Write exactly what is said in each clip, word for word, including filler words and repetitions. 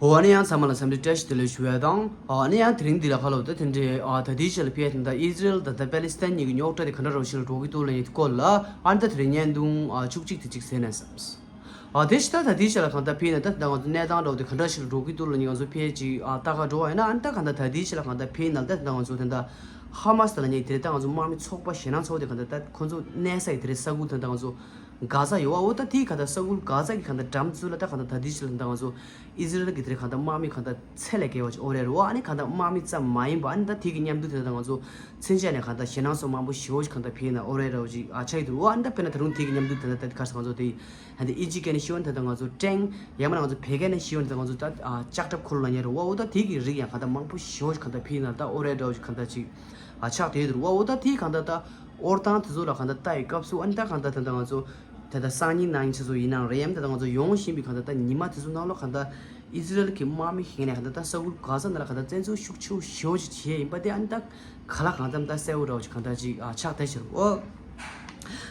འོ་ཨ་ནི་ཡང་ཚང་མ་ལ་འཚམས་འདྲི་བཀྲ་ཤིས་བདེ་ལེགས་ཞུ་ཡ་དང་། ཨ་ནི་ཡང་དེ་རིང་འདི་ལ་ཁ་ལོ་ད་དེ་འདྲའི་ཨ་ད་ལྟའི་ཆ་ལ་ཕེ་ད་ཨི་ཟི་རེལ་ད་ད་པེ་ལི་སི་ཐན་གཉིས་ཀྱི་རྙོག་དྲ་དེ་ག་འདྲ་རོ་ཞིག་ལ་འགྲོ་གི་འདུག་ལ་ཡིན་སྐོར་ལ་ཨ་ནི་ད་དེ་རིང་བརྙན་ཐུང་ཨ་བཅུ་གཅིག་དེ་གཅིག་གསན་ནས་བསམས། ཨ་དེ་ཕྱི་ད་ད་ལྟའི་ཆ་ལ་གང་ད་ཕེ་ན་ད་ད་ང་ཚོ་གནས་སྟངས་འདྲ་བོ་དེ་ག་འདྲ་ཞིག་ལ་འགྲོ་གི་འདུག་ལ་ཡིན་ང་ཚོ་ཕེ་ཅིག་ཨ་ལྟ་ག་འགྲོ་བ་ཡིན་ན་ཨ་ནི་ད་གང་ད་ད་ལྟའི་ཆ་ལ་གང་ད་ཕེ་ན་ད་ད་ང་ཚོ་ད་ད་ཧ་མ་སི་ད་ལ་ཉེ་དེ་རེད། ད་ང་ཚོ་དམག་མི་ཚོགས་པ་ཞེད་སྣང་ཚོགས་དེ་གང་ད་ད་ཁོ་ཚོ་གནས་ས་ཡི་དེ་རེད། ས་ཁུལ་ད་ད་ང་ཚོ་གྷ་ཟ་ཡོད་བ། འོ་ད་དེའི་ག་ད་ས་ཁུལ་གྷ་ཟ་གི་ག་ད་འགྲམ་ཚུལ་ལ་ད་ག་ད་ད་དེའི་ཕྱི་ལ་ད་ང་ཚོ་ཨི་ཟི་རེལ་གི་དེ་རེད་ག་ད་དམག་མི་ག་ད་ཚད་ལས་བརྒལ་བ་ཅིག་འོ་རེད་རོ། ཨ་ནི་ག་ད་དམག་མི་ཙམ་མ་ཡིན་པ་ཨ་ནི་ད་དེ་གི་མཉམ་དུ་དེ་ད་ང་ཚོ་མཚོན་ཆ་ནས་ག་ད་ཞེད་སྣང་སོགས་མང་པོ་ཞེ་པོ་ཅིག་ག་ད་ཕེ་ན་འོ་རེད་རོ་ཅིག་ཨ་ཆགས་ཡི་འདུག་འོ་ཨ་ནི་ད་དཔེར་ན་ད་རུང་དེ་གི་མཉམ་དུ་དེ་ད་ད་ག་ས་ང་ཚོ་དེ་ཧན་དེ་ཨིན་ཇི་སྐད་ནས་ཤེས་བ་ད་ད་ང་ཚོ་ཀྲེང་ཡང་མ་ན་ང་ཚོ་བོད་སྐད་ནས་ཤེས་བ་ད་ད་ང་ཚོ་ད་ཨ་ལྕགས་ཁྲབ་འཁོར་ལ་ཉེ་རོ། འོ་འོ་ད་དེ་གི་རིགས་ཡང་ག་ད་མང་པོ་ཞེ་པོ་ཅིག་ག་ད་ཕེ་ན་ད་འོ་རེད་རོ་ཅིག་ག་ད་ཅིག་ཨ་ཆགས་བསྡད་འདུག་འོ་འོ་ད་དེ་ག་ད་ད། ཨོར་ཐང་དེ་ཚོ་ལ་གང་ལྟར་ལྟ་ཡི་སྐབས་སུ་ཨ་ནི་ད་གང་ལྟར་ད་ལྟ་ང་ཚོ་ད་ལྟ་སང་ཉིན་གནངས་ཉིན་ཆ་ཚོ་ཡིན་ནའང་རེད། ཡང་ད་ལྟ་ང་ཚོ་ཡོང་བཞིན་པའི་གང་ལྟར་ད་ཉི་མ་དེ་ཚོ་ནང་ལོགས་གང་ལྟར་ཨི་ཟི་རེལ་གྱི་དམག་མི་ཞིག་ནས་གང་ལྟར་ད་ས་ཁུལ་གྷ་ཟ་ནང་ལ་གང་ལྟར་བཙན་འཛུལ་ཤུགས་ཆེ་བོ་ཞེ་པོ་ཅིག་བྱས་ཡིན་པ་དེ་ཨ་ནི་ད་ག་ལ་གང་ལྟར་ད་གསལ་བོ་འདྲ་བོ་ཅིག་གང་ལྟར་ཅིག་ཨ་ཆགས་བསྡད་ཤག་འོ།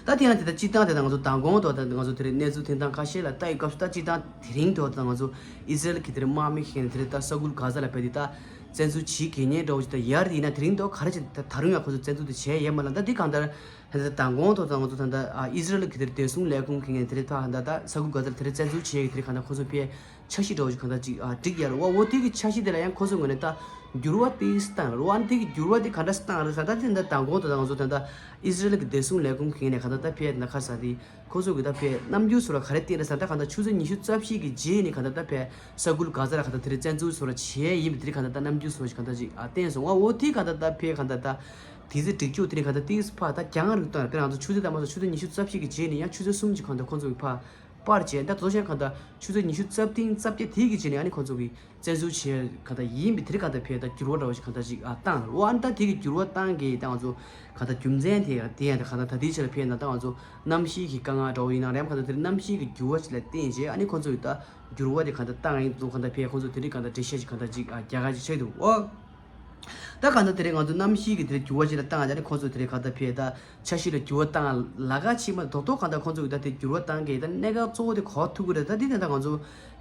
ད་དེ་ཡང་དེ་ལྟར་སྤྱིར་བཏང་དེ་ལྟ་ང་ཚོ་མདང་དགོང་དུ་ད་ང་ཚོ་དེ་རིང་གནས་ཚུལ་ཐོན་སྟངས་ཁ་ཤས་ལ་ལྟ་ཡི་སྐབས་སུ་ད་སྤྱིར་བཏང་དེ་རིང་དུ་ད་ང་ཚོ་ཨི་ཟི་རེལ་གྱི་དེ་རིང་དམག་མི་ཞིག་ནས་དེ་རིང་ད་ས་ཁུལ་གྷ་ཟ་ལ་ཕེབས་ཏེ་ད་བཙན་འཛུལ་བྱེད་དགོས་ཉེན་འདྲ་བོ་ཅིག་ད་ཡར་དེ་ཡིན་ན་དེ་རིང་དུ་ག་རེ་བྱེད་ད་ད་རུང་ཡང་ཁོ་ཚོ་བཙན་འཛུལ་དེ་བྱས་ཡོད་མ་ལ་ད་དེ་གང་ལྟར་ད་ལྟ་མདང་དགོང་དུ་ད་ང་ཚོ་ད་ལྟ་ཨ་ཨི་ཟི་རེལ་གྱི་དེར་བདེ་སྲུང་ལས་ཁུངས་ཀྱི་ངས་དེ་རིང་ད་ད་ད་ས་ཁུལ་གྷ་ཟ་ལ་དེ་རིང་བཙན་འཛུལ་བྱས་ཡོད་དེ་རིང་གང་ལྟར་ཁོ་ཚོ་ཕེ་འཆར་གཞི་འདྲ་བོ་ཅིག་གང་ལྟར་ཅིག་ཨ་བསྒྲིགས་ཡོད་རེད་བ། འོ་དེ་གི་འཆར་གཞི་དེ་ལ་ཡང་ཁོ་ཚོ་ངོས་ནས་ད་འགྱུར་བ་དེ་བཏང་རེད་བ། ཨ་ནི་དེ་གི་འགྱུར་བ་དེ་ག་འདྲ་བཏང་རེད་ཟེར་ད་དེ་ད་མདང་དགོང་དུ་ད་ང་ཚོ་ད་ལྟ་ཨི་ཟི་རེལ་གྱི་བདེ་སྲུང་ལས་ཁུངས་ཀྱི་ངོས་ནས་ག་ད་ད་ཕེ་ད་ཁ་ས་དེ་ཁོ་ཚོ་གི་ད་ཕེ་རྣམ་འགྱུར་སོགས་ལ་ག་རེ་བསྟན་རེད་ཟེར་ད་ག་ད་ཆུ་ཚོད་ཉི་ཤུ་རྩ་བཞི་གི་རྗེས་ནས་ག་ད་ད་ཕེ་ས་ཁུལ་གྷ་ཟ་ལ་ག་ད་དེ་རིང་བཙན་འཛུལ་སོགས་ལ་བྱས་ཡིན་པ་དེ་རིང་ག་ད་ད་རྣམ་འགྱུར་སོགས་ཤིག་ག་ད་ཅིག་ཨ་བསྟན་སོང་བ། འོ་དེ་ག་ད་ད་ཕེ་ག་ད་ད་དེ་ཚེ་སྒྲིག་འཇུག་དེ་རིང་ག་ད་ཏིས་ཕ་ད་རྒྱང་རིང་བཏང་རེད། དཔེར་ན་ང་ཚོ་ཆུ་ཚོད་ད་མ་སོང་ཆུ་ཚོད་ཉི་ཤུ་རྩ་བཞི་གི་རྗེས་ནས་ཡང་ཆུ་ཚོད་གསུམ་ཅིག་ག་ད་ཁོ་ཚོ་གི་ཕ་པར་བྱས་ད་དོ་ཤན་གང་ལྟར་ཆུ་ཚོད་ཉི་ཤུ་རྩ་བདུན་རྩ་བརྒྱད་དེའི་གི་རྗེས་ནས་ཨ་ནི་ཁོ་ཚོ་གི་བཙན་འཛུལ་བྱས་གང་ལྟར་ཡིན་པའི་དེ་རིང་གང་ལྟར་ཕེ་ད་འགྱུར་བ་འདྲ་བོ་ཞིག་གང་ལྟར་ཅིག་ཨ་བཏང་རེད་བ། ཨ་ནི་ད་དེ་གི་འགྱུར་བ་བཏང་གི་ད་ང་ཚོ་གང་ལྟར་རྒྱུ་མཚན་དེ་དེ་ཡང་ད་གང་ལྟར་ད་ལྟའི་ཆར་ཕེ་ན་ད་ང་ཚོ་གནམ་གཤིས་ཀྱི་དཀའ་ངལ་འདྲ་བོ་ཡིན་ན་རེམ་གང་ལྟར་དེ་རིང་གནམ་གཤིས་ཀྱི་འགྱུར་བ་ཞིག་ལ་བརྟེན་བྱས་ཨ་ནི་ཁོ་ཚོ་གི་ད་འགྱུར་བ་དེ་གང་ལྟར་བཏང་ཡིན་འདུག་གང་ལྟར་ཕེ་ཁོ་ཚོ་དེ་རིང་གང་ལྟར་འགྲེལ་བཤད་ཅིག་གང་ལྟར་ཅིག་ཨ་རྒྱག་ག་ཅིག་ཆགས་འདུག་ཨོ། ད་གང་ལྟར་དེ་རིང་ང་ཚོ་གནམ་གཤིས་ཀྱི་དེ་རིང་འགྱུར་བ་ཅིག་ལ་བཏང་ཡ་ནི་ཁོ་ཚོ་དེ་རིང་གང་ལྟར་ཕེ་ད་འཆར་གཞི་ལ་འགྱུར་བ་བཏང་ལ་ག་ཕྱི་མ་རྡོག་རྡོག་གང་ལྟར་ཁོང་ཚོ་གི་ད་དེ་འགྱུར་བ་བཏང་གི་ད་གནད་འགག་གཙོ་བོ་དེ་གོ་ཐུབ་ཀྱི་རེད། ད་དེ་ད་ལྟ་ང་ཚོ་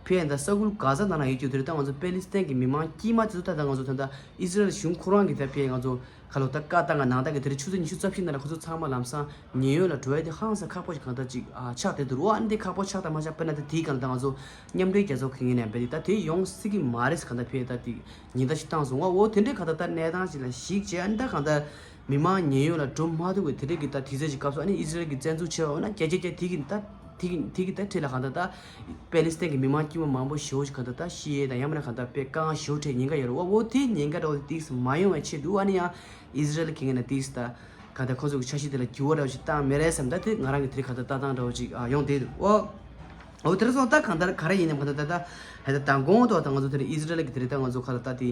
ཕེ་ཡིན་ད་ས་ཁུལ་གྷ་ཟ་ནང་ལ་ཡོད་རྒྱུ་དེ་རེད། ད་ང་ཚོ་པེ་ལི་སི་ཐན་གྱི་མི་མང་དཀྱུས་མ་དེ་ཚོ་ད་ལྟ་ང་ཚོ་ད་ལྟ་ཨི་ཟི་རེལ་གཞུང་ཁོ་རང་གི་ད་ཕེ་ང་ཚོ་ག་ལོ་ད་བཀའ་བཏང་ག་ནང་ད་གི་དེ་རིང་ཆུ་ཚོད་ཉི་ཤུ་རྩ་བཞི་ནང་ལ་ཁོ་ཚོ་ཚང་མ་ལམ་སང་ཉེན་གཡོལ་ལ་འགྲོ་ཡ་དེ་ཧང་སང་ཁག་པོ་ཞིག་གང་ལྟར་ཅིག་ཨ་ཆགས་བསྡད་འདུག་རོ། ཨ་ནི་དེ་ཁག་པོ་ཆགས་དང་མ་ཆགས་དཔེར་ན་ད་དེའི་སྒང་ལ་ད་ང་ཚོ་མཉམ་འབྲེལ་རྒྱལ་ཚོགས་ཀྱི་ངོས་ནས་བས་ད་དེ་ཡོང་སྲིད་ཀྱི་མ་རེད་ཟེར་གང་ལྟར་ཕེ་ད་དེ་ཉེན་བརྡ་ཞིག་བཏང་སོང་བ། འོ་དེ་འདྲའི་གང་ལྟར་ད་གནས་སྟངས་ཅིག་ལ་གཞིགས་བྱས་ཨ་ནི་ད་གང་ལྟར་མི་མང་ཉེན་གཡོལ་ལ་འགྲོ་མ་ཐུབ་པའི་དེ་འདྲའི་གི་ད་དུས་ཚོད་ཅིག་སྐབས་སུ་ཨ་ནི་ཨི་ཟི་རེལ་གྱི་བཙན་འཛུལ་བྱས་པ་འོ་ན་རྒྱ་རྒྱ་རྒྱ་དེ་གི་ད་དེ་གི་དེ་གི་ད་འཕྲིན་ལ་གང་ལྟར་ད་པེ་ལི་སི་ཐན་གྱི་མི་མང་དཀྱུས་མ་མང་པོ་ཞེ་པོ་ཞིག་གང་ལྟར་ད་ཤི་ཡས་དང་ཡང་མིན་ན་གང་ལྟར་དཔེ་དཀའ་ངལ་ཞེ་པོ་འཕྲད་ཉེན་ཁ་ཡོད་རེད་བ། འོ་དེ་ཉེན་ཁ་འདྲ་བོ་དེ་ཏིག་ཙམ་མ་ཡོང་བའི་ཆེད་དུ་ཨ་ནི་ཡང་ཨི་ཟི་རེལ་གྱི་ངོས་ནས་ཏིག་ཙམ་ད། གང་ལྟར་ཁོ་ཚོ་གི་འཆར་གཞི་དེ་ལ་འགྱུར་བ་འདྲ་བོ་ཞིག་བཏང་མེད་རེད་བསམ། ད་དེ་ང་རང་གི་དེ་རིང་གང་ལྟར་ལྟ་སྟངས་འདྲ་བོ་ཞིག་ཨ་ཡོང་བསྡད་འདུག་ཨོ། འོ་དེ་རིང་སོང་ད་གང་ལྟར་ག་རེ་ཡིན་ནམ་གང་ལྟར་ད་ད་ད་ལྟ་མདང་དགོང་དུ་ད་ང་ཚོ་དེ་རིང་ཨི་ཟི་རེལ་གི་དེ་རིང་ད་ང་ཚོ་གང་ལྟར་ད་དེ་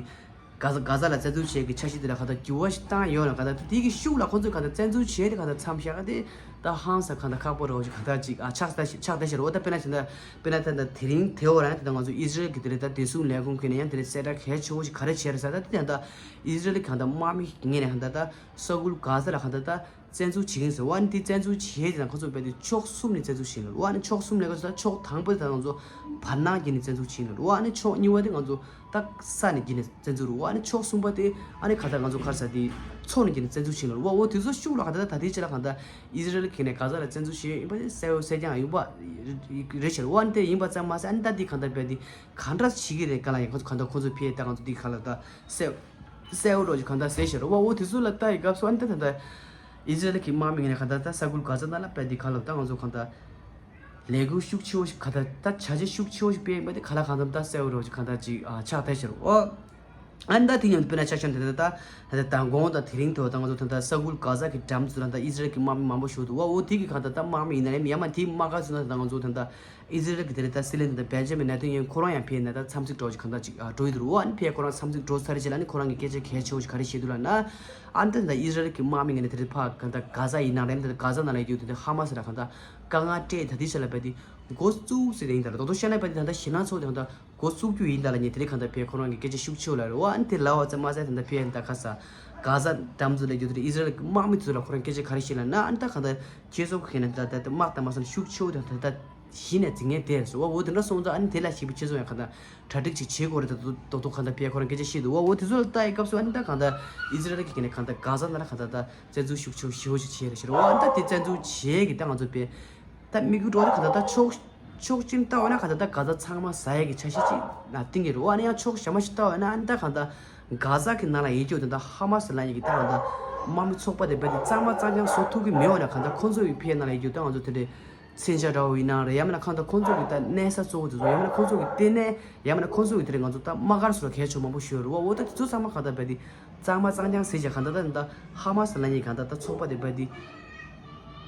གྷ་ཟ་གྷ་ཟ་ལ་བཙན་འཛུལ་བྱེད་ཀྱི་འཆར་གཞི་དེ་ལ་གང་ལྟར་འགྱུར་བ་ཞིག་བཏང་ཡོད་ན་གང་ལྟར་ད་དེ་གི་ཤུགས་ལ་ཁོ་ཚོས་གང་ལྟར་བཙན་འཛུལ་བྱས་ཏེ་གང་ལྟར་མཚམས་བཞག་ག་དེ་ད་ཧང་སང་གང་ལྟར་ཁག་པོ་འདྲ་བོ་ཞིག་གང་ལྟར་ཅིག་ཨ་ཆགས་ད་ཆགས་བསྡད་ཤག་རེད། འོ་ད་དཔེར་ན་བྱས་ན་དཔེར་ན་ད་ད་དེ་རིང་དེ་འོ་རང་ད་ད་ང་ཚོ་ཨི་ཟི་རེལ་གི་དེ་རིང་ད་བདེ་སྲུང་ལས་ཁུངས་ཀྱི་ནས་ཡང་དེ་རིང་གསལ་བསྒྲགས་གལ་ཆེ་བོ་ཞིག་ག་རེ་བྱས་རེད་ཟེར་ད་དེ་ད་ད་ཨི་ཟི་རེལ་གང་ལྟར་དམག་མི་ངོས་ནས་གང་ལྟར་ད། ས་ཁུལ་གྷ་ཟ་ལ་གང་ལྟར་ད་བཙན་འཛུལ་བྱེད་ཀྱི་ཡིན་ཟེར་བ་ནི་དེ་བཙན་འཛུལ་བྱེད་ཀྱི་ན་ཁོ་ཚོ་རྦད་དེ་ཕྱོགས་གསུམ་ནས་བཙན་འཛུལ་བྱེད་ཀྱི་ཡིན་ལ། ཨ་ནི་ཕྱོགས་གསུམ་ནས་ཁོ་ཚོ་ད་ཕྱོགས་དང་པོ་དེ་ད་ང་ཚོ་བར་སྣང་བརྒྱུད་ནས་བཙན་འཛུལ་བྱེད་ཀྱི་ཡིན་ལ། ཨ་ནི་ཕྱོགས་གཉིས་པ་དེ་ང་ཚོ་ད་ས་ནས་བརྒྱུད་ནས་བཙན་འཛུལ་རུ། ཨ་ནི་ཕྱོགས་གསུམ་པ་དེ་ཨ་ནི་ག་ད་ང་ཚོ་ག་རེ་ཟེར་དེ་མཚོ་ནས་བརྒྱུད་ནས་བཙན་འཛུལ་བྱེད་ཀྱི་ཡིན་ལ། ཨ་འོ་དེ་ཚོ་ཤུགས་ལ་ག་ད་ད་ད་ལྟའི་ཆ་ལ་གང་ལྟར་ཨི་ཟི་རེལ་གྱི་ནས་གྷ་ཟ་ལ་བཙན་འཛུལ་བྱེད་ཡིན་པ་དེ་གསལ་བོ་གསལ་རྐྱང་ཡིན་པ་རེད་ཤག་རེད་ཤག་ཨ་ནི་དེ་ཡིན་པ་ཙམ་མ་ཟད་ཨ་ནི་ད་དེ་གང་ལྟར་རྦད་དེ་ག་འདྲ་བྱེད་ཀྱི་རེད་ག་ལ་ཡིན་ཁོ་ཚོ་གང་ལྟར་ཁོ་ཚོ་ཕེ་ད་ང་ཚོ་དེ་ག་ལ་ད་གསལ། གསལ་བོ་འདྲ་ཅིག་གང་ལྟར་གསལ་ཤག་རེད་བ། འོ་དེ་ཚོ་ལ་ལྟ་ཡི་སྐབས་སུ་ཨ་ནི་ད་ད་ལྟ་ཨི་ཟི་རེལ་གྱི་དམག་མི་ངོས་ནས་གང་ལྟར་ད་ས་ཁུལ་གྷ་ཟ་ནང་ལ་རྦད་དེ་ག་ལ་ད་ང་ཚོ་གང་ལྟར་ལས་འགུལ་ཤུགས་ཆེ་བོ་ཞིག་གང་ལྟར་ད་བྱ་བྱེད་ཤུགས་ཆེ་བོ་ཞིག་སྤེལ་ཡིན་པ་དེ་ག་ལ་གང་ལྟར་ད་གསལ་བོ་འདྲ་ཅིག་གང་ལྟར་ཅིག་ཨ་ཆགས་བསྡད་ཤག་རེད་བ། ཨ་ནི་ད་དེ་ཡང་དཔེར་ན་ཆ་བཞག་ན་ད་ད་ད་ད་མདང་དགོང་དང་དེ་རིང་དུ་ད་ང་ཚོ་ད་ད་ས་ཁུལ་གྷ་ཟ་གི་འགྲམ་ཚོ་ལ་ད་ཨི་ཟི་རེལ་གྱི་དམག་མི་མང་པོ་ཞིག་འདུག་བ། འོ་དེ་གི་གང་ལྟར་ད་དམག་མི་ཡིན་ན་ཡང་མ་དེ་དམག་སྒར་ཚོ་ན་ད་ང་ཚོ་ད་ད་ཨི་ཟི་རེལ་གྱི་དེ་རེད་ད་སྲིད་བློན་དེ་ད་བེན་ཇ་མིན་ནེ་ཐན་ཡ་ཧུ་ཁོ་རང་ཡང་ཕེབས་ནས་ད་འཚམས་གཟིགས་འདྲ་བོ་ཅིག་གང་ལྟར་འགྲོ་ཡི་འདུག་རུ། ཨ་ནི་ཕེབས་ཁོ་རང་འཚམས་གཟིགས་འགྲོ་ཚར་རྗེས་ལ་ཨ་ནི་ཁོ་རང་གི་སྐད་ཆ་གལ་ཆེ་བོ་ཞིག་ག་རེ་བཤད་འདུག་ལབ་ན། ཨ་ནི་ད་ད་ཨི་ཟི་རེལ་གྱི་དམག་མི་ངོས་ནས་དེ་རེད་ཕ་གང་ལྟར་གྷ་ཟ་ཡིན་ན་རེད་ད་གྷ་ཟ་ནང་ལ་ཡོད་དེ་ཧ་མ་སི་ལ་གང་ལྟར་དཀའ་ངལ་སྤྲད་ད་དེ་ཆ་ལ་བས་དེ་འགོ་བཙུགས་ཟེར་དེ་ཡིན་ད་ལ་རྡོག་རྡོག་བཤད་ན་བས་དེ་ད་ལྟ་ཞེད་སྣང་ཚོགས་དེ་གང་ལྟར་འགོ་བཙུགས་རྒྱུ་ཡིན་ད་ལ་ཉེ་དེ་རེད་གང་ལྟར་ཕེབས་ཁོ་རང་གི་སྐད་ཆ་ཤུགས་ཆེ་བོ་ལབ་རེད། ཨ་ནི་དེ་ལབ་པ་ཙམ་མ་ཟད་ད་ལྟ་ཕེབས་ད་གྷ་ཟ་གྷ་ཟ་འགྲམ་ཚོ་ལ་ཡོད་དེ་ཨི་ཟི་རེལ་གྱི་དམག་མི་ཚོ་ལ་ཁོ་རང་སྐད་ཆ་ག་རེ་བཤད་ལབ་ན་ཨ་ནི་ད་གང་ལྟར། ཁྱེད་ཚོ་གི་ནས་ད་ད་དམག་དང་མ་སོང་ཤུགས་ཆེ་བོ་དང་ད་ད་ གཞི་ནས་འཛིང་ངེས་དེ་རེད་ཟེར་བ། འོ་དེ་འདྲ་སོང་ཙང་ཨ་ནི་དེ་ལ་ཞིབ་པ་ཆེ་ཚོ་ཡང་གང་ལྟར་གྲ་སྒྲིག་ཅིག་བྱེད་དགོས་རེད། ད་རྡོག་རྡོག་གང་ལྟར་ཕེ་ཁོ་རང་སྐད་ཆ་བཤད་འདུག་བ། འོ་དེ་ཚོ་ལ་ལྟ་ཡི་སྐབས་སུ་ཨ་ནི་ད་གང་ལྟར་ཨི་ཟི་རལ་གྱི་ནས་གང་ལྟར་གྷ་ཟ་ནང་ལ་གང་ལྟར་ད་བཙན་འཛུལ་ཤུགས་ཆེ་ཞེ་པོ་ཞིག་བྱས་རེད་ཟེར་བ། ཨ་ནི་ད་དེ་བཙན་འཛུལ་བྱས་གི་ད་ང་ཚོ་ཕེ་ད་དམིགས་ཡུལ་འགྲོ་དེ་གང་ལྟར་ད་ཕྱོགས་ཕྱོགས་གཅིག་ནས་ལྟ་བ་ན་གང་ལྟར་ད་གྷ་ཟ་ཚང་མ་ཟ་ཡས་ཀྱི་འཆར་གཞི་ཅིག་ན་བཏིང་གི་རེད་བ། ཨ་ནི་ཡང་ཕྱོགས་གཞན་པ་ཞིག་ལྟ་བ་ན་ཨ་ནི་ད་གང་ལྟར་གྷ་ཟ་གི་ནང་ལ་ཡོད་རྒྱུ་དེ་ད་ཧ་མ་སི་ལབ་མཁན་གྱི་ད་གང་ལྟར་དམག་མི་ཚོགས་པ་དེ་ཕེ་དེ་གཙང་མ་གཙང་རྐྱང་བཟོ་ཐུབ་ཀྱི་མེད་བ་ན་གང་ལྟར་ཁོང་ཚོ་ཡི་ཕེ་ནང་ལ་ཡོད་རྒྱུ་ད་ང་ཚོ་དེ་འདྲའི་མཚོན་ཆ་འདྲ་བོ་ཡིན་ན་རེད། ཡང་མིན་ན་གང་ལྟར་ཁོང་ཚོ་གི་ད་གནས་ས་གཙོ་བོ་དེ་ཚོ་ཡང་མིན་ན་ཁོང་ཚོ་གི་ལྟེ་གནས་ཡང་མིན་ན་ཁོང་ཚོ་གི་དེ་རེད་ང་ཚོ་ད་དམག་སྒར་སོགས་ལ་གལ་ཆེ་མང་པོ་ཞིག་ཡོད་རེད་བ། འོ་ད་དེ་ཚོ་ཚང་མ་གང་ལྟར་ཕེ་དེ་གཙང་མ་གཙང་རྐྱང་ཟེར་བྱས་གང་ལྟར་ད་ད་ཧ་མ་སི་ལབ་མཁན་གྱི་གང་ལྟར་ད་ཚོགས་པ་དེ་ཕེ་དེ་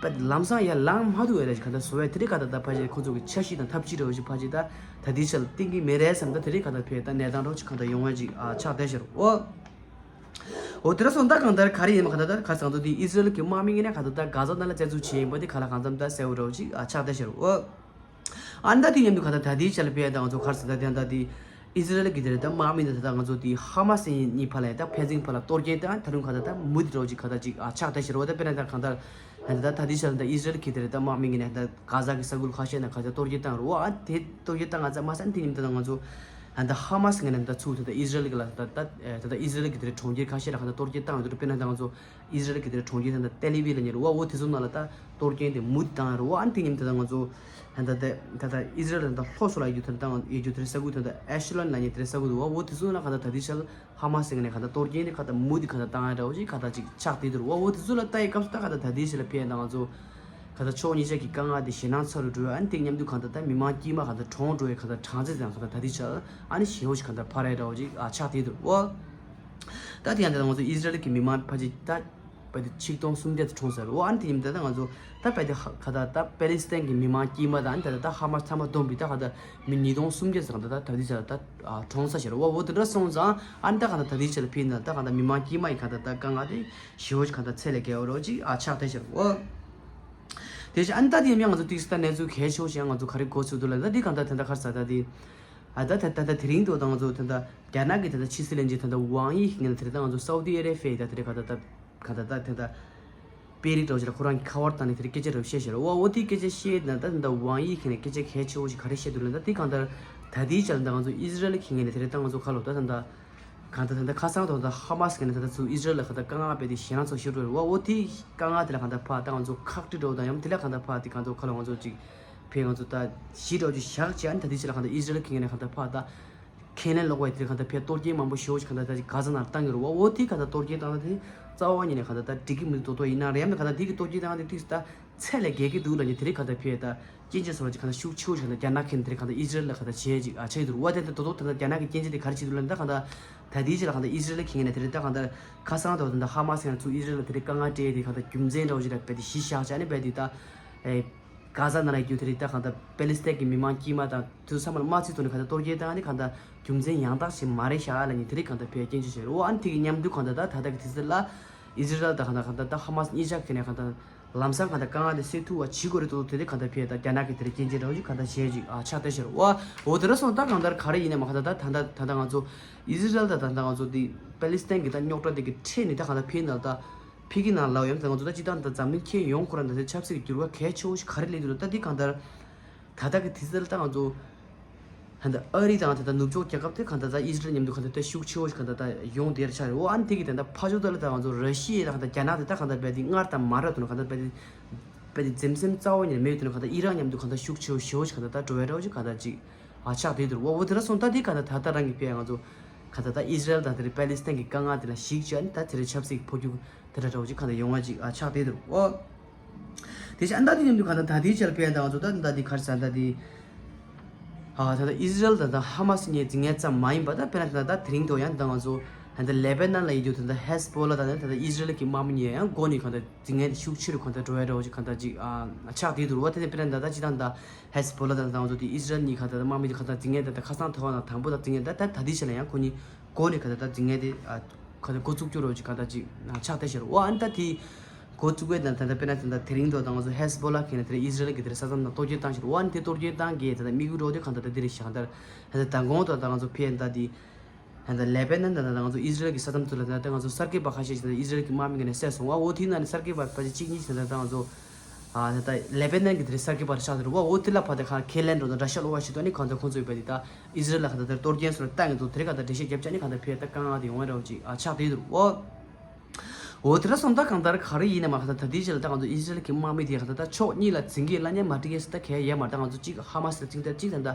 ད་ལམ་སང་ཡར་ལངས་མ་ཐུབ་ཡ་རེད། གང་ལྟར་བཟོ་བའི་དེ་རིང་གང་ལྟར་ད་ཕལ་ཆེར་ཁོང་ཚོ་གི་འཆར་གཞི་དང་ཐབས་ཇུས་འདྲ་བོ་ཞིག་ཕལ་ཆེར་ད་ད་ལྟའི་ཆར་བཏིང་གི་མེད་རེད་བསམ། ད་དེ་རིང་གང་ལྟར་ཕེ་ད་གནས་སྟངས་འདྲ་བོ་ཞིག་གང་ལྟར་ཡོང་བ་ཅིག་ཨ་ཆགས་བསྡད་ཤག་འོ། འོ་དེ་འདྲ་སོང་ད་གང་ལྟར་ག་རེ་ཡིན་མ་གང་ལྟར་ད་ག་ཚང་ཚོ་དེ་ཨི་ཟི་རལ་གྱི་དམག་མི་ངོས་ནས་གང་ལྟར་ད་གྷ་ཟ་ནང་ལ་བཙན་འཛུལ་བྱས་ཡིན་པ་དེ་གང་ལ་གང་འཚམ་ད་གསལ་བོ་འདྲ་བོ་ཅིག་ཨ་ཆགས་བསྡད་ཤག་འོ། ཨ་ནི་ད་དེ་མཉམ་དུ་གང་ལྟར་ད་ལྟའི་ཆར་ལ་ཕེ་ད་ང་ཚོ་ག་རེ་ཟེར་ད་དེ་ད་དེ་ཨི་ཟི་རལ་གྱི་དེ་རེད་ད་དམག་མི་འདི་ད་ང་ཚོ་དེ་ཧ་མ་སི་གཉིས་བར་ལ་ཡ་ད་ཕན་ཚུན་བར་ལ་གཏོར་སྐྱོན་དང་ད་རུང་གང་ལྟར་ད་མུ་མཐུད་འདྲ་བོ་ཅིག་གང་ལྟར་ཅིག་ཨ་ཆགས་བསྡད་ཤག་འོ་ད་དཔེར་ན་ད་གང་ལྟར་ད་ད་ད་ལྟའི་ཆར་ལ་ད་ཨི་ཟི་རལ་གྱི་དེ་རེད་ད་དམག་མི་ངོས་ནས་ད་གྷ་ཟ་གི་ས་ཁུལ་ཁ་ཤས་ནང་གང་ལྟར་གཏོར་སྐྱོན་བཏང་རེད་བ། ཨ་དེ་གཏོར་སྐྱོན་བཏང་ང་ཚ་མ་ཟད་དེ་མཉམ་དུ་ད་ང་ཚོ་ད་ད་ཧ་མ་སི་ངོས་ནས་ད་ཚུར་ད་ད་ཨི་ཟི་རལ་གྱི་ལ་ད་ད་ད་ད་ཨི་ཟི་རལ་གྱི་དེ་རེད་གྲོང་ཁྱེར་ཁ་ཤས་ལ་གང་ལྟར་གཏོར་སྐྱོན་བཏང་ཡོད་འདུག་དཔེར་ན་ད་ང་ཚོ་ཨི་ཟི་རལ་གྱི་དེ་རེད་གྲོང་ཁྱེར་ད་ད་ཏེལ་ཨི་ཝིབ་ལབ་མཁན་རེད་བ། འོ་དེ་ཚོ་ནང་ལ་ད་གཏོར་སྐྱོན་དེ་མུ་མཐུད་བཏང་ཡོད་རེད་བ། ཨ་དེ་མཉམ་དུ་ད་ང་ཚོ་ད་ད་ད་ད་ཨི་ཟི་རལ་ད་ད་ལྷོ་སུ་ལ་ཡོད་རྒྱུ་དེ་ད་ཡོད་རྒྱུ་དེ་རེད་ས་ཁུལ་དེ་ད་ཨེ་ཤི་ལོན་ལབ་མཁན་དེ་རེད་ས་ཁུལ་འདུག་བ། འོ་དེ་ཚོ་ནང་ལ་གང་ལྟར་ད་ལྟའི་ཆར་ཧ་མ་སི་ངོས་ནས་གང་ལྟར་གཏོར་སྐྱོན་དེ་གང་ལྟར་མུ་མཐུད་གང་ལྟར་བཏང་ཡ་འདྲ་བོ་ཞིག་གང་ལྟར་ཅིག་ཆགས་བསྡད་འདུག་བ། འོ་དེ་ཚོ་ལ་ལྟ་ཡི་སྐབས་སུ་ད་གང་ལྟར་ད་ལྟའི་ཆར་ལ་ཕེ་ད་ང་ཚོ་གང་ལྟར་ཕྱོགས་གཉིས་ཆ་གི་དཀའ་ངལ་དེ་ཞེད་སྣང་ཚ་རུ་འགྲོ་བ། ཨ་ནི་དེ་མཉམ་དུ་གང་ལྟར་ད་མི་མང་དཀྱུས་མ་གང་ལྟར་གྲོངས་འགྲོ་བའི་གང་ལྟར་གྲངས་ཚད་དང་གང་ལྟར་ད་ལྟའི་ཆར་ཨ་ནི་ཞེ་པོ་ཞིག་གང་ལྟར་འཕར་ཡ་འདྲ་བོ་ཅིག་ཨ་ཆགས་བསྡད་འདུག་བ། ད་དེ་ཡང་ད་ང་ཚོ་ཨི་ཟི་རལ་གྱི་མི་མང་ཕལ་ཆེར་ད་ཕལ་ཆེར་ཆིག་སྟོང་སུམ་བརྒྱ་ཙམ་གྲོངས་ཚར་རེད་བ། ཨ་ནི་དེ་ཡིན་ད་ད་ང་ཚོ་ད་ཕལ་ཆེར་ཧ་གང་ལྟར་ད་པེ་ལི་སི་ཐན་གྱི་མི་མང་དཀྱུས་མ་དང་ཨ་ནི་ད་ད་ཧ་མ་སི་ཚང་མ་བསྡོམས་པའི་ད་གང་ལྟར་མི་ཉིས་སྟོང་སུམ་བརྒྱ་ཙམ་གང་ལྟར་ད་ད་ལྟའི་ཆར་ད་གྲོངས་ཚར་ཤག་རེད་བ། འོ་དེ་འདྲ་སོང་ཙང་ཨ་ནི་ད་གང་ལྟར་ད་ལྟའི་ཆར་ཕེ་ད་ད་གང་ལྟར་མི་མང་དཀྱུས་མ་ཡི་གང་ལྟར་ད་དཀའ་ངལ་དེ་ཞེ་པོ་ཞིག་གང་ལྟར་ཚད་ལས་བརྒལ་བ་འདྲ་བོ་ཅིག་ཨ་ཆགས་བསྡད་ཤག་རེད་བ། དེ་བཞིན་ཨ་ནི་ད་དེ་ཡང་ང་ཚོ་ཏིག་ཙམ་ད་གནས་ཚུལ་གལ་ཆེ་བོ་ཞིག་ང་ཚོ་ག་རེ་གོ་ཚུལ་འདུག་ལབ་ན་ད་དེ་གང་ལྟར་ད་ལྟ་ག་རེ་ཟེར་ད་དེ་ཨ་ད་ད་ད་ད་དེ་རིང་དུ་ད་ང་ཚོ་ད་ལྟ་རྒྱ་ནག་གི་ད་ལྟ་ཕྱི་སྲིད་བློན་ཆེན་ད་ལྟ་ཝང་ཡི་ངོས་ནས་དེ་རིང་ད་ང་ཚོ་སའུ་ཏི་ཨ་རེ་བྷི་ཡ་ད་དེ་རིང་གང་ལྟར་ད་གང་ལྟར་ད་དེ་ད་དཔེ་རིགས་འདྲ་བོ་ཞིག་ལ་ཁོ་རང་གི་ཁ་པར་བཏང་ནས་དེ་རིང་སྐད་ཆ་འདྲ་བོ་བཤད་བཞག་རེད་བ། འོ་དེ་སྐད་ཆ་བཤད་ན་ད་ད་ཝང་ཡི་ཁྱེད་ནས་སྐད་ཆ་གལ་ཆེ་བོ་ཞིག་ག་རེ་བཤད་འདུག་ལབ་ན་ད་དེ་གང་ལྟར་ད་ལྟའི་ཆར་ད་ང་ཚོ་ཨི་ཟི་རལ་གྱི་ངོས་ནས་དེ་རིང་ད་ང་ཚོ་ཁ་ལོ་ད་ད་ད་གང་ལྟར་ད་ད་ཁ་སང་ད་ད་ཧ་མ་སི་ངོས་ནས་ད་ད་ཚུར་ཨི་ཟི་རལ་ལ་གང་ལྟར་དཀའ་ངལ་སྤྲད་དེ་ཞེད་སྣང་ཚ་ཤོར་རེད་བ། འོ་དེ་དཀའ་ངལ་དེ་ལ་གང་ལྟར་ཕར་ད་ང་ཚོ་ཁག་དཀྲི་འདྲ་བོ་དང་ཡང་དེ་ལ་གང་ལྟར་ཕར་དེ་གང་ཚོ་ཁ་ལོ་ང་ཚོ་ཅིག་ཕེ་ང་ཚོ་ད་ཞི་འདྲ་བོ་ཅིག་བཞག་བྱས་ཨ་ནི་ད་ལྟའི་ཆར་ལ་གང་ལྟར་ཨི་ཟི་རལ་གྱི་ངོས་ནས་གང་ལྟར་ཕར་ད། ཁས་ལེན་ལོག་པའི་དེ་གང་ལྟར་ཕར་གཏོར་སྐྱོན་མང་པོ་ཞེ་པོ་ཞིག་གང་ལྟར་ད་ཅིག་གྷ་ཟ་ནང་བཏང་གི་རེད་བ། འོ་དེ་གང་ལྟར་གཏོར་སྐྱོན་བཏང་ན་དེ་རྩ་བ་ཉིད་ནས་གང་ལྟར་ད་འགྲིག་གི་མི་འདུག་དོ་དོ་ཡིན་ན་རེད་ཡང་ན་གང་ལྟར་དེ་གི་གཏོར་སྐྱོན་བཏང་ན་དེ་ཏིག་ཙམ་ད་ཚད་ལས་བརྒལ་གི་འདུག་ལབ་ནས་དེ་རིང་གང་ལྟར་ཕར་ད་སྐྱོན་བརྗོད་སོགས་ལ་ཅིག་གང་ལྟར་ཤུགས་ཆེ་བོ་ཞིག་གང་ལྟར་རྒྱ་ནག་གིས་དེ་རིང་གང་ལྟར་ཨི་ཟི་རལ་ལ་གང་ལྟར་བྱས་ཅིག་ཨ་ཆགས་ཀྱི་འདུག་རེད་བ། དེ་ལྟར་དོ་དོ་ད་ལྟ་རྒྱ་ནག་གི་སྐྱོན་བརྗོད་དེ་ག་རེ་བྱེད་འདུག་ལབ་ན་ད་གང་ལྟར་ད་ལྟའི་ཆར་ལ་གང་ལྟར་ཨི་ཟི་རལ་གྱི་ངོས་ནས་དེ་རིང་ད་གང་ལྟར་ཁ་སང་ད་ད་ཧ་མ་སི་ཡང་ཚུར་ཨི་ཟི་རལ་ལ་དེ་རིང་དཀའ་ངལ་སྤྲད་དེ་གང་ལྟར་རྒྱུ་མཚན་འདྲ་བོ་ཞིག་ལ་རྦད་དེ་གཞི་བཞག་བྱས་ནས་རྦད་དེ་ད་ཨེ། གྷ་ཟ་ནང་ལ་ཡོད་དེ་རིང་ད་གང་ལྟར་པེ་ལི་སི་ཐན་གྱི་མི་མང་དཀྱུས་མ་དང་དེ་ཚོ་ཚང་མ་ལ་དམག་རྩིས་ཐོག་ནས་གང་ལྟར་གཏོར་སྐྱོན་བཏང་ནས་གང་ལྟར་རྒྱུ་མཚན་ཡང་དག་ཞིག་མ་རེད་ཤག་ལབ་ནས་དེ་རིང་གང་ལྟར་ཕར་སྐྱོན་བརྗོད་བྱས་རེད། འོ་ཨ་ནི་དེ་གི་མཉམ་དུ་གང་ལྟར་ད་ད་ལྟ་གི་དུས་ཚོད་ལ་ཨི་ཟི་རལ་དང་གང་ལྟར་གང་ལྟར་ད་ཧ་མ་སི་གཉིས་ཆ་གི་ནས་གང་ལྟར་ལམ་སང་གང་ལྟར་དཀའ་ངལ་དེ་སེལ་ཐུབ་པ་བྱེད་དགོས་རེད་འདུག་དེ་རིང་གང་ལྟར་ཕར་ད་རྒྱ་ནག་གིས་དེ་རིང་སྐྱོན་བརྗོད་འདྲ་བོ་ཅིག་གང་ལྟར་བྱས་ཅིག་ཨ་ཆགས་བསྡད་བཞག་རེད། འོ་འོ་དེ་འདྲ་སོང་ད་གང་ལྟར་ག་རེ་ཡིན་ནའི་མ་གང་ལྟར་ད་ད་ད་ད་ང་ཚོ་ཨི་ཟི་རལ་དང་ད་ད་ང་ཚོ་དེ་པེ་ལི་སི་ཐན་གྱི་ད་རྙོག་དྲ་དེ་གི་འཕྲད་ནས་ད་གང་ལྟར་ཕར་ནང་ལ་ད། ཕ་གི་ནང་ལའོ་ཡང་ད་ང་ཚོ་ད་སྤྱི་བཏང་ད་འཛམ་གླིང་ཁྱོན་ཡོངས་ཁོ་རང་ད་ལྟའི་ཆབ་སྲིད་ཀྱི་འགྱུར་བ་གལ་ཆེ་བོ་ཞིག་ག་རེ་སླེབས་འདུག་ལ་ད་འདི་གང་ལྟར་ད་ལྟ་གི་དུས་ཚོད་ལ་ད་ང་ཚོ་ད་ལྟ་ཨ་རི་དང་ད་ལྟ་ནུབ་ཕྱོགས་རྒྱལ་ཁབ་དེ་གང་ལྟར་ད་ཨི་ཟི་རལ་མཉམ་དུ་གང་ལྟར་ད་ཤུགས་ཆེ་བོ་ཞིག་གང་ལྟར་ད་ཡོང་བསྡད་ཆགས་རེད། འོ་ཨ་ནི་དེ་གི་ད་ལྟ་ཕར་ཕྱོགས་ད་ལ་ད་ང་ཚོ་ར་ཤི་ཡ་དང་ད་རྒྱ་ནག་དེ་ད་གང་ལྟར་རྦད་དེ་སྔར་དང་མ་འདྲ་འདུག་ན་གང་ལྟར་རྦད་དེ་རྦད་དེ་འཛེམ་ཟོན་རྩ་བ་ཉིད་ནས་མེད་འདུག་ན་གང་ལྟར་ཨི་རན་མཉམ་དུ་གང་ལྟར་ཤུགས་ཆེ་བོ་ཞེ་བོ་ཞིག་གང་ལྟར་ད་འགྲོ་བའི་འདྲ་བོ་ཞིག་གང་ལྟར་ཅིག་ཨ་ཆགས་བསྡད་འདུག་འོ་འོ་དེ་འདྲ་སོང་ད་དེ་གང་ལྟར་ད་ལྟ་རང་གི་དཔེ་ང་ཚོ་གང་ལྟར་ད་ཨི་ཟི་རལ་དང་དེ་རིང་པེ་ལི་སི་ཐན་གྱི་དཀའ་ངལ་དེ་ལ་གཞིགས་བྱས་ནས་ད་དེ་རིང་ཆབ་སྲིད་ཀྱི་འཕོ་འགྱུར་དེ་འདྲ་འདྲ་བོ་ཅིག་གང་ལྟར་ཡོང་བ་ཅིག་ཨ་ཆགས་བསྡད་འདུག་འོ། དེ་བཞིན་ཨ་ད་དེ་མཉམ་དུ་གང་ལྟར་ད་ལྟའི་ཆར་དཔེ་ད་ང་ཚོ་ད་ད་དེ་ག་རེ་ཟེར་ད་དེ། ཨ་ད་ད་ཨི་ཟི་རལ་དང་ད་ཧ་མ་སི་གཉིས་འཛིང་ངན་ཙམ་མ་ཡིན་པ་ད་དཔེར་ན་ད་ད་དེ་རིང་དུ་ཡང་ད་ང་ཚོ་ད་ད་ལེ་བྷ་ནན་ལ་ཡོད་དུས་ད་ད་ཧེ་ཟི་བྷོ་ལ་དང་ད་ད་ཨི་ཟི་རལ་གྱི་དམག་མི་གཉིས་ཡང་མགོ་ནས་གང་ལྟར་འཛིང་ངན་དེ་ཤུགས་ཆེ་རུ་གང་ལྟར་འགྲོ་ཡ་འདྲ་བོ་ཅིག་གང་ལྟར་ཅིག་ཨ་ཆགས་བསྡད་འདུག་འོ་དེ་ནས་དཔེར་ན་ད་ད་སྤྱི་བཏང་ད་ཧེ་ཟི་བྷོ་ལ་དང་ད་ང་ཚོ་དེ་ཨི་ཟི་རལ་གཉིས་གང་ལྟར་དམག་མི་དེ་གང་ལྟར་འཛིང་ངན་དེ་ད་ཁ་སང་ཐོག་ན་དང་པོ་ད་འཛིང་ངན་ད་ད་ད་དེའི་ཆ་ལ་ཡང་ཁོ་གཉིས་མགོ་ནས་གང་ལྟར་ད་འཛིང་ངན་དེ་ཨ་གང་ལྟར་འགོ་བཙུགས་རྒྱུ་འདྲ་བོ་ཅིག་གང་ལྟར་ཅིག་ཨ་ཆགས་བསྡད་ཤག་འོ་ཨ་ནི་ད་དེ་འགོ་བཙུགས་པའི་ད་ད་ད་དཔེར་ན་ད་ད་དེ་རིང་དུ་ད་ང་ཚོ་ཧེ་ཟི་བྷོ་ལ་གི་ནས་དེ་རིང་ཨི་ཟི་རལ་གྱི་དེ་རིང་ས་མཚམས་ནང་གཏོར་སྐྱོན་བཏང་ཤག་འོ་ཨ་ནི་དེ་གཏོར་སྐྱོན་བཏང་གི་ད་ད་དམིགས་ཡུལ་འདྲ་བོ་དེ་གང་ལྟར་ད་དེ་རེད་ཤག་གང་ལྟར་ད་ད་མདང་དགོང་དུ་ད་ང་ཚོ་ཕེ་ད་དེ། ད་ལྟ་ལེ་བྷ་ནན་དང་ད་ལྟ་ང་ཚོ་ཨི་ཟི་རལ་གྱི་ས་མཚམས་དེ་ལ་ད་ལྟ་ང་ཚོ་གསར་འགོད་པ་ཁ་ཤས་ཤིག་ད་ལྟ་ཨི་ཟི་རལ་གྱི་དམག་མི་ངོས་ནས་བསད་སོང་བ། འོ་དེའི་ནང་ནས་གསར་འགོད་པ་ཕལ་ཆེར་གཅིག་གཉིས་ཤིག་ད་ལྟ་ང་ཚོ་ ཨ་ད་ལེ་པེ་ནན་གྱི་དེ་རེད་ས་ཀི་པར་ཆགས་དེ་རུ་བ་འོ་དེ་ལ་ཕ་དེ་ཁ་ཁེ་ལན་འགྲོ་དང་ར་ཤ་ལོ་བ་ཞིག་ཏུ་ནི་གང་ཚོད་ཁོང་ཚོས་བས་དེ་ད་ཨི་ཟི་རེལ་ལ་ག་ད་དེར་གཏོར་སྐྱོན་སོགས་བཏང་གི་འདུག་དེ་རེད་ག་ད་འགྲེལ་བཤད་རྒྱབ་ཆ་ནི་གང་ད་ཕེ་ད་དཀའ་ངལ་དེ་ཡོང་བ་རེད་བ་ཅིག་ཨ་ཆགས་དེ་དེ་རུ་བ། འོ་དེ་ར་སོང་ད་གང་ལྟར་ག་རེ་ཡིན་ན་མ་ག་ད་ད་དེའི་རྗེས་ལ་ད་ང་ཚོ་ཨི་ཟི་རེལ་གྱི་དམག་མི་དེ་ག་ད་ད་ཕྱོགས་གཉིས་ལ་འཛིང་གི་ལ་ཉན་མ་འགྲིག་གི་ས་ད་གལ་ཡས་མ་ད་ང་ཚོ་གཅིག་ཧ་མ་སི་ལ་འཛིང་ད་གཅིག་ད་ད་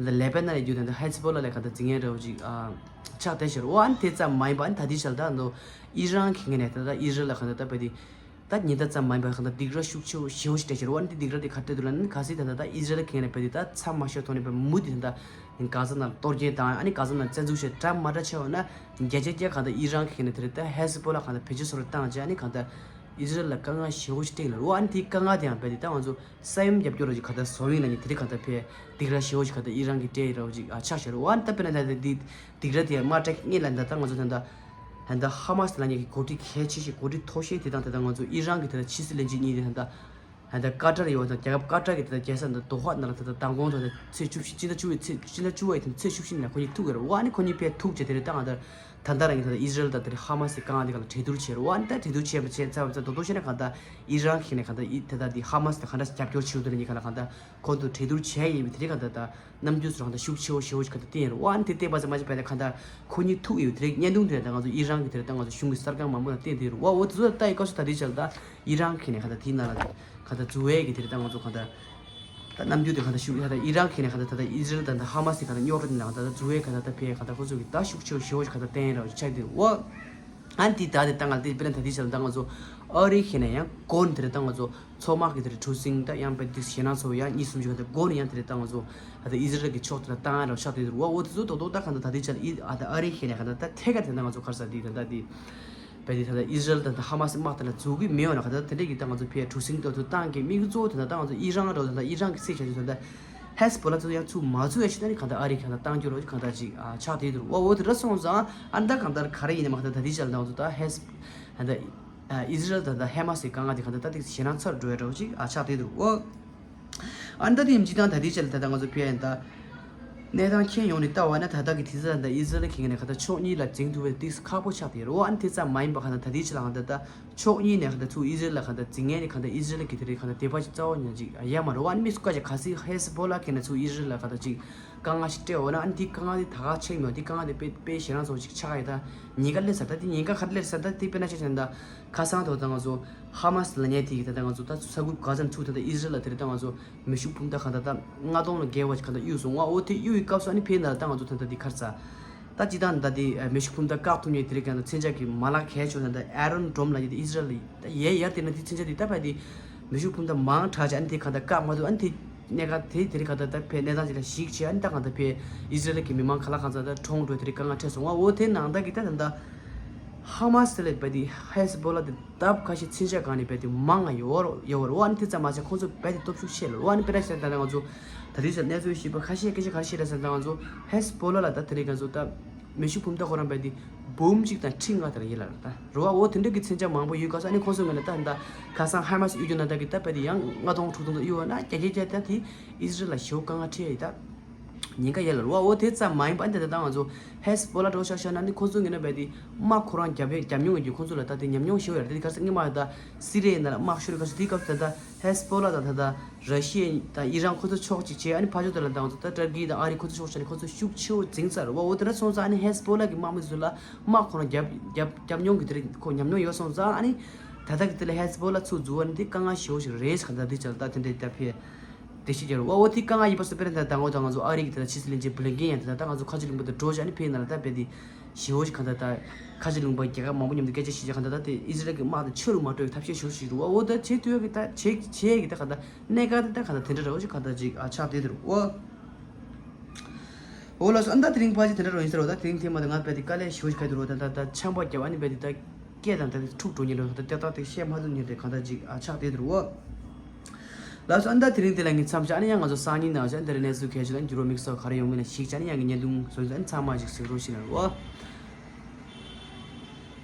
ད་ལེ་པེ་ནན་ལ་རྒྱུ་ད་ད་ཧེ་ཛི་བྷོ་ལ་ལ་ག་ད་འཛིང་ཡས་རེད་བ་ཅིག་ཨ་ཆགས་དེ་ཤར་བ་ཨན་དེ་ཙམ་མ་ཡིན་པ་ཨན་ད་དེའི་རྗེས་ལ་ད་ང་ཚོ་ཨི་རན་གྱི་ངོས་ནས་ད་ད་ཨི་ཟི་རེལ་ལ་ག་ད་ད་བས་དེ། ད་ཉིན་ལྟར་ཙམ་མ་ཡིན་པར་གང་ལྟར་སྡིགས་ར་ཤུགས་ཆེ་བོ་ཞེ་བོ་ཞིག་སྤྲད་ཤེར་བ་ནི་དེ་སྡིགས་ར་དེ་ག་སྤྲད་འདུག་ལ་ནི་ག་སྲིད་ད་ལྟ་ད་ཨི་ཟི་རེལ་གྱི་ངོས་ནས་བས་དེ་ད་མཚམས་མ་བཞག་ཐོག་ནས་བས་མུ་དེ་ད་ལྟ་གྷ་ཛ་ནང་གཏོར་སྐྱོན་དང་ཨ་ནི་གྷ་ཛ་ནང་བཙན་འཛུལ་བྱས་གྲ་མ་འདྲ་ཆེ་བ་ན་བརྒྱ་ཆ་བརྒྱ་གང་ལྟར་ཨི་རན་གྱི་ངོས་ནས་དེ་རིང་ད་ཧེ་ཟི་བྷོ་ལ་གང་ལྟར་བེད་སྤྱོད་སོར་བཏང་བྱས་ཨ་ནི་གང་ལྟར་ཨི་ཟི་རེལ་ལ་དཀའ་ངལ་ཞེ་བོ་ཞིག་སྤྲད་ལ་རུ་ཨ་ནི་དེའི་དཀའ་ངལ་དེ་ཡང་བས་དེ་ད་ང་ཚོ་ས་ཡོམ་རྒྱབ་སྐྱོར་རོགས་ཀྱི་གང་ལྟར་བཟོ་ཡིན་ལ་ནི་དེ་རིང་གང་ལྟར་བས་སྡིགས་ར་ཞེ་བོ་ཞིག་གང་ལྟར་ཨི་རན་གྱི་སྤྲད་རོགས་ཅིག་ཨ་ཆགས་ཤེར་བ་ཨ་ནི་ད་དཔེར་ན་ད་དེ་སྡིགས་ར་དེ་མ་སྤྲད་ངེས་ལ་ད་ལྟ་ང་ཚོ་ད་ལྟ་ད་ལྟ་ཧ་མ་སི་ལ་ཉེ་གི་འགོ་ཁྲིད་གལ་ཆེ་ཤོས་འགོ་ཁྲིད་མཐོ་ཤོས་དེ་དང་ད་ལྟ་ང་ཚོ་ཨི་རན་གྱི་ད་ལྟ་ཕྱི་སྲིད་བློན་ཆེན་གཉིས་དེ་ད་ལྟ་ད་ལྟ་ཀ་ཏར་ཡོད་ད་རྒྱལ་ཁབ་ཀ་ཏར་གྱི་ད་ལྟ་རྒྱལ་ས་ད་ལྟ་དོ་ཧ་ནང་ལ་ད་ལྟ་མདང་དགོང་ད་ལྟ་ཚེས་བཅུ་བཞི་སྤྱི་ཟླ་བཅུ་པའི་ཚེས་སྤྱི་ཟླ་བཅུ་པའི་ཐེངས་ཚེས་བཅུ་བཞི་ནས་ཁོ་གཉིས་ཐུག་གི་རེད་བ་ཨ་ནི་ཁོ་གཉིས་ཕེ་ཐུག་བྱས་དེ་རེད་ད་ང་ད་ད་ལྟ་རང་གི་ད་ལྟ་ཨི་ཟི་རལ་ད་ད་རེད་ཧ་མ་སི་གང་དེ་ག་ལ་གྲོས་བསྡུར་བྱས་རེད་བ་ཨ་ནི་ད་གྲོས་བསྡུར་བྱས་པ་བྱས་ཚར་བ་ཚར་དོ་དོ་བྱས་ན་གང་ད་ཨི་རན་གྱི་ནས་གང་ད་ཨི་ད་ད་དེ་ཧ་མ་སི་ད་གང་ད་རྒྱབ་སྐྱོར་བྱེད་འདུག་ནས་གཉིས་ཀ་ལ་གང་ད། ཁོང་ཚོ་གྲོས་བསྡུར་བྱས་ཡིན་པའི་དེ་རིང་གང་ལྟར་ད་ནམ་རྒྱུན་སུ་རང་ད་ཤུགས་ཆེ་བོ་ཞེ་བོ་ཞིག་གང་ལྟར་བསྟན་ཡོད་རེད་བ། ཨ་ནི་དེ་བལྟས་པ་ཙམ་མ་ཟད་པའི་ད་གང་ལྟར་ཁོ་གཉིས་ཐུག་ཡོད་དེ་རིང་བརྙན་ཐུང་དེ་ད་ང་ཚོ་ཨི་རན་གྱི་དེ་རིང་ད་ང་ཚོ་གཞུང་གི་གསར་ཁང་མང་པོ་ལ་བསྟན་དེ་རེད་བ། འོ་དེ་ཚོ་ལ་ལྟ་ཡི་སྐབས་སུ་ད་རེས་ཆར་ད་ཨི་རན་གྱི་ནས་གང་ལྟར་དེའི་ནང་ལ་གང་ལྟར་འཛུལ་བའི་གི་དེ་རིང་ད་ང་ཚོ་གང་ལྟར་ད་ནམ་རྒྱུན་དེ་གང་ལྟར་ཤུགས་ད་ཨི་རན་གྱི་ནས་གང་ལྟར་ད་ད་ཨི་ཟི་རལ་ད་ད་ཧ་མ་སི་གང་ལྟར་རྙོག་དྲ་དེ་ནང་ད་ད་འཛུལ་བའི་གང་ལྟར་ད་ཕེ་གང་ལྟར་ཁོ་ཚོ་གི་ད་ཤུགས་ཆེ་བོ་ཞེ་བོ་ཞིག་གང་ལྟར་བསྟན་ཡོད་རེད་བ་ཆགས་དེ་རེད་བ། ཨ་ནི་དེ་ད་དེ་ད་ང་དེ་དཔེར་ན་ད་དེ་བྱས་ན་ད་ང་ཚོ་ཨ་རི་གི་ནས་ཡང་གོ་ནས་དེ་རེད་ད་ང་ཚོ་མཚོ་དམག་གི་དེ་རེད་གྲུ་གཟིངས་ད་ཡང་དཔེ་དེ་ཞེད་སྣང་ཚོ་ཡང་གཉིས་གསུམ་ཅིག་ག་དེ་གོ་ནས་ཡང་དེ་རེད་ད་ང་ཚོ་ད་ཨི་ཟི་རལ་གི་ཕྱོགས་དེ་ལ་བཏང་ཡ་རོ་ཆགས་དེ་དེ་རུ་བ་འོ་དེ་ཚོ་དོ་དོ་ད་ག་ད་ད་དེ་བྱས་ན་ཨི་ཨ་ད་ཨ་རི་གི་ནས་ག་ད་ད་ཐད་ཀ་དེ་ད་ང་ཚོ་ག་རེ་ཟེར་དེ་ད་ད་དེ་དཔེ་དེ་ད་ད་ཨི་ཟི་རལ་ད་ད་ཧ་མ་སི་དམག་དེ་ལ་འཛུལ་གི་མེད་ཡོད་ན་ག་ད་དེ་འདྲས་ཀྱི་ད་ང་ཚོ་ཕའི་གྲུ་གཟིངས་དོ་དོ་བཏང་གི་མིག་གཙོ་བོ་དེ་ད་ད་ང་ཚོ་ཨི་རན་རོ་ད་ད་ཨི་རན་གི་སྲིད་བྱ་དེ་ད་ད། ཧེ་ཟི་བྷོ་ལ་ཚོ་ཡང་ཚུར་མ་ཚུར་ཡང་ཤི་ད་ནི་གང་ལྟར་ཨ་རི་གང་ལྟར་བཏང་རྒྱུ་རོ་གང་ལྟར་ཅིག་ཨ་ཆགས་དེ་དུ་བ་འོ་དེ་འདྲ་སོང་ཙང་ཨ་ནི་ད་གང་ལྟར་ག་རེ་ཡིན་ན་མ་གང་ལྟར་ད་དེ་ཅག་ལ་ང་ཚོ་ད་ཧེ་ཟི་ཨ་ད་ཨི་ཟི་རལ་ད་ད་ཧེ་མ་སི་གང་ང་དེ་གང་ལྟར་ད་དེ་ཞེད་སྣང་ཚ་རུ་འགྲོ་ཡ་འདྲ་བོ་ཅིག་ཨ་ཆགས་དེ་དུ་འོ་ཨ་ནི་ད་དེ་ཡིན་ཅི་དང་ད་དེ་ཅག་ལ་ད་ད་ང་ཚོ་ཕེ་ཡ་ད་གནས་སྟངས་ཁྱེད་ཡོང་ནས་ལྟ་བ་ན་ད་ད་གི་དེ་ཟ་ད་ཨི་ཟི་རལ་གི་ངས་ནས་གང་ལྟར་ཕྱོགས་གཉིས་ལ་འཛིང་ཐུབ་པའི་ཏིག་ཁག་པོ་ཆགས་དེ་རུ་འོ་ཨ་ནི་དེ་ཙམ་མ་ཡིན་པ་གང་ལྟར་ད་དེ་ཅག་ལ་གང་ལྟར་ད། ཕྱོགས་གཉིས་ནས་གང་ལྟར་ཚུར་ཨི་ཟི་རལ་ལ་གང་ལྟར་འཛིང་མཁན་ནི་གང་ལྟར་ཨི་ཟི་རལ་གྱི་དེ་རིགས་གང་ལྟར་དད་པ་ཅིག་རྩ་བ་ཉིད་ཅིག་ཡོད་མ་རེད་བ། ཨ་ནི་མི་སུ་ཀ་ཅིག་ག་སྲིད་ཧེ་ཟི་བྷོ་ལ་གི་ནས་ཚུར་ཨི་ཟི་རལ་ལ་གང་ལྟར་ཅིག་དཀའ་ངལ་ཞིག་སྤྲད་འོ་ན་ཨ་ནི་དེ་དཀའ་ངལ་དེ་ད་ག་ཆེ་མེད་དེ་དཀའ་ངལ་དེ་དཔེ་དཔེ་ཞེད་སྣང་ཚ་བོ་ཅིག་ཆགས་ཡོད། ད་ཉེན་ཁ་སླེབས་ཚར་ད་དེ་ཉེན་ཁ་ག་རེ་སླེབས་ཚར་ད་དེ་དཔེར་ན་ཆ་བཞག་ན་ད་ཁ་སང་དུ་ད་ང་ཚོ་ཧ་མ་སི་ལ་ཉེ་དེ་གི་ད་ད་ང་ཚོ་ད་ས་ཁུལ་གྷ་ཛ་ནས་ཚུར་ད་ད་ཨི་ཟི་རལ་ལ་དེ་རིང་ད་ང་ཚོ་མེ་ཤུགས་འཕུར་མདའ་གང་ལྟར་ད་ལྔ་སྟོང་ལ་བརྒལ་བ་ཅིག་གང་ལྟར་གཡུགས་སོང་བ། འོ་དེ་གཡུགས་པའི་སྐབས་སུ་ཨ་ནི་ཕེ་ན་ད་ང་ཚོ་ད་ད་དེ་ག་རེ་ཟ། ད་སྤྱི་བཏང་ད་དེ་མེ་ཤུགས་འཕུར་མདའ་བཀག་ཐུབ་མཁན་དེ་རིགས་ཀྱང་ད་མཚོན་ཆ་གི་མ་ལག་གལ་ཆེ་ད་ད་Iron Dome ལབ་ཀྱི་དེ་ཨི་ཟི་རལ་ལ་ད་ཡས་ཡར་དེ་ན་དེ་མཚོན་ཆ་དེ་ད་ཕ་དེ་མེ་ཤུགས་འཕུར་མདའ་མང་དྲགས་ཆེ་ཨ་ནི་དེ་གང་ལྟར་བཀག་མ་ཐུབ། ཨ་ནི་དེ་གནད་འགག་དེ་དེ་རིགས་གང་ལྟར་ད་ཕའི་གནས་སྟངས་ཅིག་ལ་གཞིགས་བྱས་ཨ་ནི་ད་གང་ལྟར་ཕའི་ཨི་ཟི་རལ་གྱི་མི་མང་ག་ལ་གང་ཚ་ད་གྲོངས་འགྲོ་དེ་རིགས་དཀའ་ངལ་འཕྲད་སོང་བ། འོ་དེ་ནང་ད་གི་ད་ད་ད་ཧ་མ་སི་ལ་ཕ་དེ་ཧེ་ཟི་བྷོ་ལ་དེ་ལྡབ་ཁ་ཤས་མཚོན་ཆ་གང་ནས་ཕ་དེ་མང་ང་ཡོད་རོ་ཡོད་རོ། ཨ་ནི་དེ་ཙམ་མ་ཟད་ཁོང་ཚོ་ཕ་དེ་སྟོབས་ཤུགས་ཆེ་ལ་རོ། ཨ་ནི་དཔེར་ན་ཆ་ད་ད་ང་ཚོ་ད་དེ་ཚོ་གནས་ཚུལ་ཞིབ་པ་ཁ་ཤས་སྐད་ཆ་ག་རེ་བཤད་ལ་ཟེར་ད་ང་ཚོ་ཧེ་ཟི་བྷོ་ལ་ལ་ད་དེ་རིགས་ང་ཚོ་ད། མེ་ཤུགས་འཕུར་མདའ་ཁོ་རང་བས་དེ་འབུམ་གཅིག་དང་ཁྲི་ལྔ་ལྟར་ཡིན་ལ་རེད་ད་རེད་བ། འོ་དེ་འདྲ་གི་མཚོན་ཆ་མང་པོ་ཡོད་སྐབས་སུ་ཨ་ནི་ཁོང་ཚོའི་ངོས་ནས་ད་ད་ཁ་སང་ཧ་མ་སི་གཡུག་རྒྱུ་ན་ད་གི་ད་བས་དེ་ཡང་ལྔ་སྟོང་དྲུག་སྟོང་དུ་གཡུག་བ་ན་རྒྱ་རྒྱ་རྒྱ་ད་དེ་ཨི་ཟི་རལ་ལ་ཞེ་པོ་དཀའ་ངལ་འཕྲད་ཡ་ཡིན་ད་ཉེན་ཁ་ཡོད་ལ་རེད་བ། འོ་དེ་ཙམ་མ་ཡིན་པ་ཨ་ནི་ད་ད་ང་ཚོ་ཧེ་ཟི་བྷོ་ལ་འགྲོ་ཤག་ཤག་ན་ནི་ཁོང་ཚོའི་ངོས་ནས་བས་དེ་དམག་ཁོ་རང་རྒྱབ་ཡ་རྒྱབ་མྱོང་ཡོད་རྒྱུ་ཁོང་ཚོ་ལ་ད་དེ་ཉམས་མྱོང་ཞེ་པོ་ཡོད་རེད། དེ་ག་ས་སྔོན་མ་ད་སི་རི་ཡའི་ནང་ལ་དམག་ཤོར་ག་ས་དེ་སྐབས་ད་ད། ཧེ་ཟི་བྷོ་ལ་དང་ད་ལྟ་ར་ཤི་ཡ་དང་ཨི་རན་ཁོ་ཚོ་ཕྱོགས་གཅིག་བྱས། ཨ་ནི་ཕར་ཕྱོགས་དེ་ལ་ད་ང་ཚོ་ད་ཏར་ཀི་དང་ཨ་རི་ཁོ་ཚོ་ཕྱོགས་ཆ་ནས་ཁོ་ཚོ་ཤུགས་ཆེ་བོ་འཛིང་ཚར་བ། འོ་དེ་འདྲ་སོང་ཙང་ཨ་ནི་ཧེ་ཟི་བྷོ་ལ་གི་དམག་མི་ཚོ་ལ་དམག་ཁོ་རང་རྒྱབ་རྒྱབ་རྒྱབ་མྱོང་གི་དེ་རིགས་ཁོ་ཉམས་མྱོང་ཡོད་སོང་ཙང་ཨ་ནི་ད་ལྟ་གི་དེ་ལ་ཧེ་ཟི་བྷོ་ལ་ཚུར་འཛུལ་བ་ནི་དེ་དཀའ་ངལ་ཞེ་བོ་ཞིག་རེད་ཟེར་ག་ད་དེ་ཅག་ལ་ད་དེ་འདྲའི་ད་ཕེ་འགྲེལ་བཤད་རྒྱབ་རེད་བ། འོ་དེ་དཀའ་ངལ་ཡིན་པ་སོ་དཔེར་ན་ད་ད་ངོ་ད་ང་ཚོ་ཨ་རི་གི་དེ་ལ་ཕྱི་སྲིད་བློན་ཆེན་བྷི་ལིན་ཀིན་ཡང་དེ་ད་ད་ང་ཚོ་ཁ་ཆེ་ལུང་པ་དུ་འགྲོ་བྱས་ཨ་ནི་ཕེ་ན་ལ་ད་ཕེ་དེ། ཞེ་བོ་ཞིག་གང་ལྟར་ད་ཁ་ཆེ་ལུང་པ་རྒྱལ་ཁབ་མང་པོ་མཉམ་དུ་སྐད་ཆ་བཤད་ཀྱི་གང་ལྟར་ད་དེ་ཨི་ཟི་རལ་གྱི་དམག་དེ་ཆོས་རུ་མ་སྤྲོད་པའི་ཐབས་ཤེས་ཞེ་བོ་ཞིག་རེད་བ། འོ་ད་བྱེད་ཐུབ་ཡ་གི་ད་བྱེད་བྱེད་ཡ་གི་ད་གང་ལྟར་གནད་འགག་དེ་ད་གང་ལྟར་དེ་འདྲ་རེད་བ་ཞིག་གང་ལྟར་ཅིག་ཨ་ཆགས་བསྡད་དེ་རེད་བ། འོ་ལགས་སོ། ཨ་ད་དེ་རིང་ཕལ་ཆེར་དེ་འདྲ་རོ་ཡིན་ཟེར་བ། ད་དེ་རིང་ཐེངས་མ་དེ་ང་བས་དེ་དཀའ་ལས་ཞེ་བོ་ཞིག་ག་དེ་རོ་ད་ད་ད་ཆམ་པ་བརྒྱབ་ཨ་ནི་བས་དེ་ད་སྐད་དང་ད་དེ་འཁྲུག་འགྲོ་ཉེན་རེད། ད་ཏག་ཏག་དེ་བཤད་མ་ཐུབ་ཉེན་རེད། གང་ལྟར་ཅིག་ཨ་ཆགས་བསྡད་དེ་རེད་བ། ལགས་སོ། ཨ་ནི་ད་དེ་རིང་དེ་ལ་ངས་མཚམས་བཞག་ཨ་ནི་ཡང་ང་ཚོ་སང་ཉིན་ནང་བཞིན་དེ་རིང་གནས་ཚུལ་གལ་ཆེ་དང་འགྱུར་བ་དམིགས་བསལ་ག་རེ་ཡོང་མིན་ལ་གཞིགས་བྱས་ཨ་ནི་ཡང་གི་བརྙན་ཐུང་བཟོ་ཡིན། ཨ་ནི་ཚང་མ་ཞིག་གཟིགས་རོགས་ཞུ་ན་རོ།